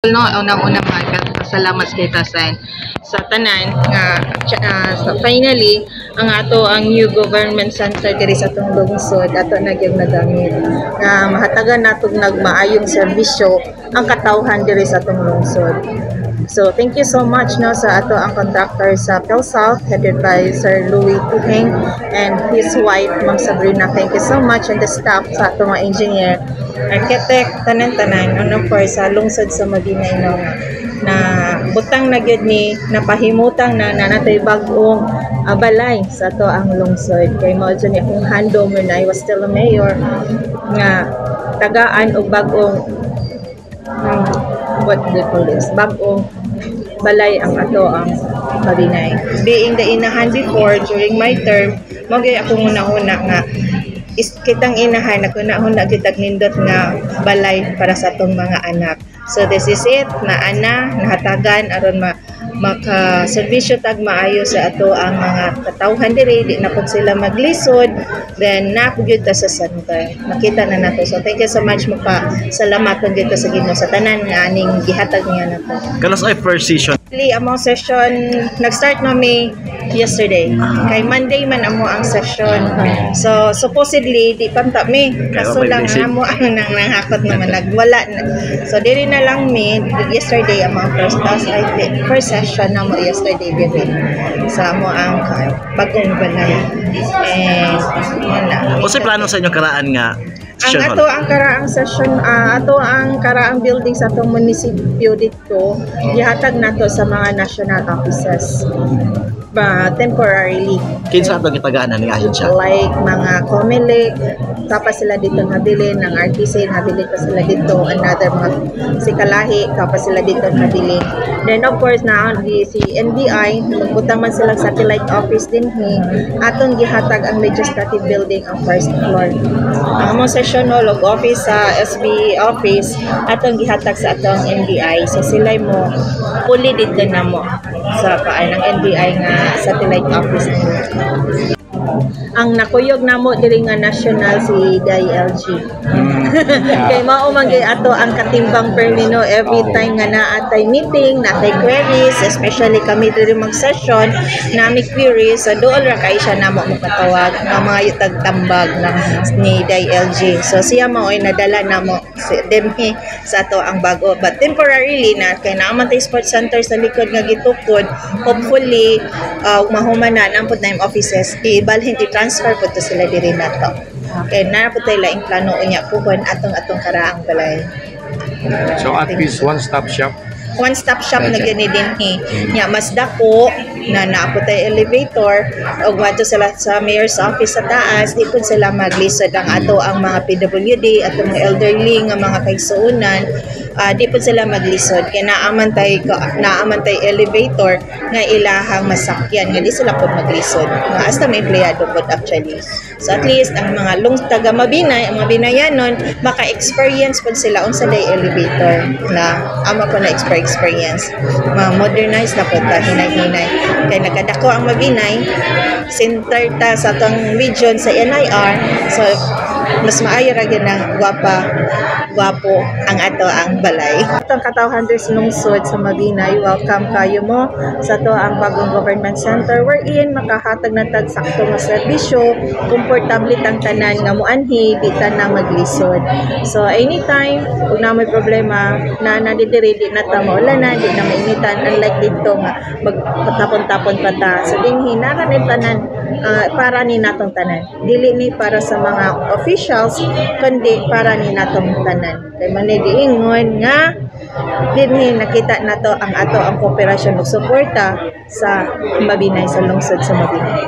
No, unang-una, pasalamat kita sa tanan nga finally ang ato ang new government center diri sa atong lungsod ato na gyud nagamit nga mahatagan natong nagmaayong serbisyo ang katawhan diri sa atong lungsod. So thank you so much, no, sa ato ang contractor sa PhilSouth, headed by Sir Louis Tuheng and his wife, Ma'am Sabrina. Thank you so much, and the staff sa ato mga engineer, architect, tanan-tanan, ano, for sa lungsod sa Mabinay, no, nga na butang na gyud ni napahimutang na na natay bag-ong balay sa ato ang lungsod, kay mao jud ni akong handom when I was still a mayor nga tagaan og bag-ong, what do you call this, bag-ong balay ang ato ang Mabinay. Being the inahan before, during my term, mao gyud akong una-una nga is kitang inahan, naguna-huna kitag nindot nga balay para sa atong mga anak. So this is it, na ana nahatagan aron ma maka serbisyo tag maayo sa ato ang mga katawhan diri, di na pud sila maglisod, then na pud gyud ta sa center. Makita na nato. So thank you so much, mapa salamat gyud ta sa Ginoo sa tanan nga aning gihatag niya nato. Kanus-a ay first session? Actually, among session, nag-start na mi yesterday. Kay Monday man amo ang session. So, supposedly, di panta mi. Kaso may lang visit. Amo ang nang nanghakot naman. Nagwala na. So, diri na lang mi. Yesterday, amo ang first class, I think, first session na mo yesterday diri sa amo ang bagong balay. And, yun na. Unsay plano sa inyong karaan nga Ang session ato hall? Ang karaang session, ato ang karaang building sa atong munisipyo dito, gihatag nato sa mga national offices ba temporarily. Kinsa atong gitagaan ani ahensya? Like mga COMELEC, tapos sila dito nabilin, ng RTC, nabilin pa sila dito, another mga si Kalahi, tapos sila dito nabilin. Then of course, na di, si NBI, magbutang man silang satellite office din hi, atong gihatag ang legislative building, ang first floor. Ang among session hall ug office sa SB office, atong gihatag sa atong NBI. So sila mo puli dito na mo sa paan ng NBI nga satellite office nila. Ang nakuyog namo diri nga national si DILG. Kay mao man gyud ato ang katimbang permino every time nga naa tay meeting, naa tay queries, especially kami diri mag-session, nami queries, so dool ra kay siya namo mokatawag nga mga tagtambag na ni DILG. So siya mao ay nadala namo si dinhi sa ato ang bago. But temporarily na kay naa man tay sports center sa likod nga gitukod, hopefully mahuman na nampod na yung offices, ibalhin, i-transfer po to sila diri nato. Kay naa po tay laing plano unya puhon atong atong karaang balay. So at least one-stop shop. One-stop shop na gyud ni dinhi. Nya mas dako na naa po tay elevator ug adto sila sa mayor's office sa taas, di pud sila maglisod ang ato ang mga PWD at mga elderly nga mga kaigsuonan, di pud sila maglisod kay naa man tay elevator nga ilahang masakyan nga di sila pud maglisod nga hasta may empleyado pud actually. So at least ang mga lung taga Mabinay, ang mga Binayanon, maka-experience pud sila unsa day elevator na amo ko na experience. Ma-modernize na pud ta hinay-hinay kay nagkadako ang Mabinay, center ta sa atong region sa NIR, so mas maayo ra gyud nang gwapa gwapo ang ato ang balay. Atong katawhan diri sa lungsod sa Mabinay, welcome kayo mo sa ato ang bagong government center wherein makahatag na tag sakto nga serbisyo, komportable tang tanan nga muanhi, di ta na maglisod. So anytime kung na may problema na na diri, di na ta maulanan, di na mainitan, unlike dito nga magpatapon-tapon pa ta. So dinhi nara ni tanan, para ni natong tanan. Dili ni para sa mga officials kundi para ni natong tanan. Kay man giingon nga dinhi nakita nato ang ato ang kooperasyon ug suporta sa Mabinay, sa lungsod sa Mabinay.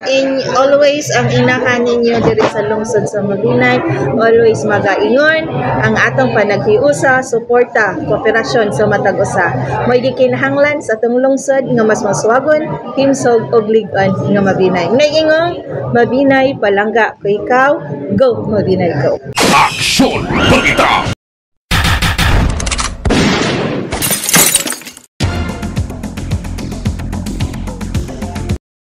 In always ang inahan ninyo diri sa lungsod sa Mabinay, always magaingon ang atong panaghiusa, suporta, kooperasyon sa matag usa. Mo'y gikinahanglan sa atong lungsod nga mas maswagon, himsog ug lig-on nga Mabinay. Naiingong Mabinay, palangga ko ikaw, go Mabinay, go. Aksyon Balita!